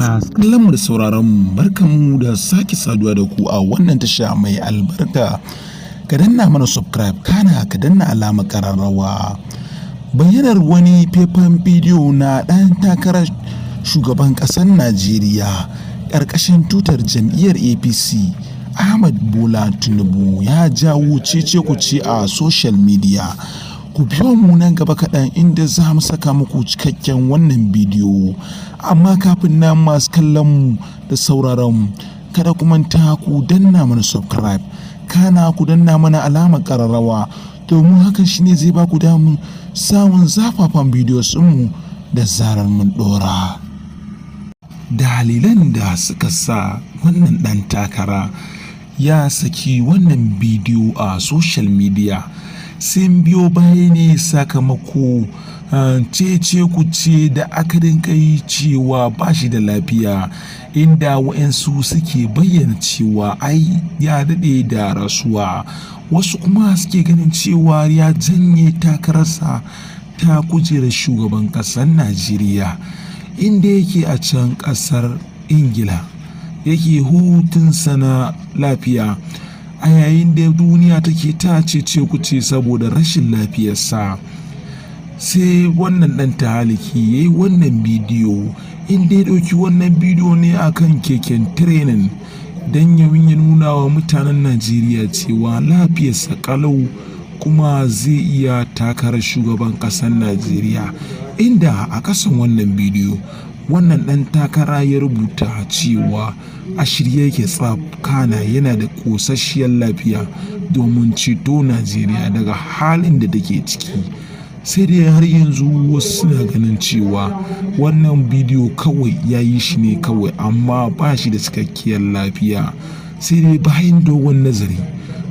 Kallon mu da sauraron mu, barkanmu da sake saduwa da ku a wannan tasha mai albarka. Ka danna mana subscribe, kana ka danna alamar kararrawa. Bayyanar wani faifan bidiyo na ɗan takarar shugaban ƙasar Najeriya ƙarƙashin tutar jam'iyyar APC, Ahmad Bola Tinubu, ya jawo cece-kuce a social media. Ku biyo mu nan gaba kaɗan inda za mu saka muku cikakken wannan bidiyo. Amma kafin nan, masu kallon mu da sauraron mu, kada ku manta ku danna mana subscribe, kana ku danna mana alamar ƙararrawa, domin hakan shine zai ba ku damar samun zafafan bidiyos mu da zarar mun ɗora. Dalilan da suka sa wannan ɗan takara ya saki wannan bidiyo a social media sun biyo baya ne sakamako cece kuce da aka dinga yi cewa ba shi da lafiya, inda waɗansu suke bayyana cewa ai ya daɗe da rasuwa, wasu kuma suke ganin cewa ya janye takararsa ta kujerar shugaban ƙasar Najeriya, inda yake a can ƙasar Ingila yake hutunsa na lafiya, a yayin da duniya take ta cece kuce saboda rashin lafiyarsa. Sai wannan ɗan taliki ya yi wannan bidiyo, inda ya ɗauki wannan bidiyo ne akan keken training don ya nuna wa mutanen Najeriya cewa lafiyarsa ƙalau kuma zai iya takarar shugaban ƙasar Najeriya, inda a ƙasan wannan bidiyo wannan ɗan takara ya rubuta cewa a shirye yake tsaf, kana yana da ƙosasshiyar lafiya domin ceto Najeriya daga halin da take ciki. Sai dai har yanzu wasu suna ganin cewa wannan bidiyo kawai ya yi shi ne kawai, amma ba shi da cikakkiyar lafiya. Sai dai bayan dogon nazari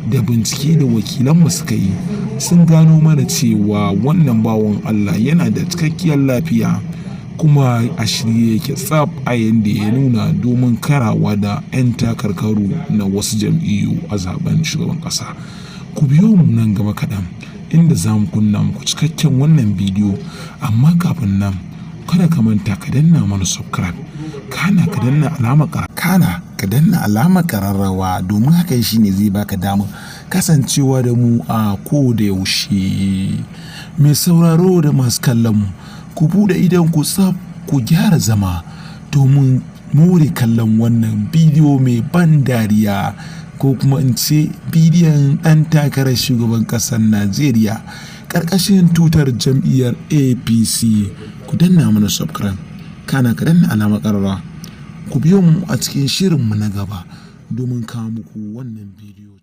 da bincike da wakilanmu suka yi, sun gano mana cewa wannan bawan Allah yana da cikakkiyar lafiya kuma a shirye yake tsaf a yanda ya nuna domin karawa da 'yan takarkaru na wasu jam'iyyu a zaben shugaban ƙasa. Ku biyo mu nan gaba kaɗan inda za mu kunna muku cikakken wannan bidiyo. Amma kafin nan, kada ka manta ka danna mana subscribe, kana ka danna alamar ƙararrawa, domin hakan shine zai baka damar kasancewa da mu a ko da yaushe. Mai sauraro da masu kallon mu, ku buɗe idon ku tsaf, ku gyara zama domin more kallon wannan bidiyo mai ban dariya, ko kuma in ce bidiyon ɗan takarar shugaban ƙasar Najeriya ƙarƙashin tutar jam'iyyar APC. Ku danna mana subscribe, kana ka danna alamar ƙararrawa. Ku biyo mu a cikin shirinmu na gaba domin kawo muku wannan bidiyo.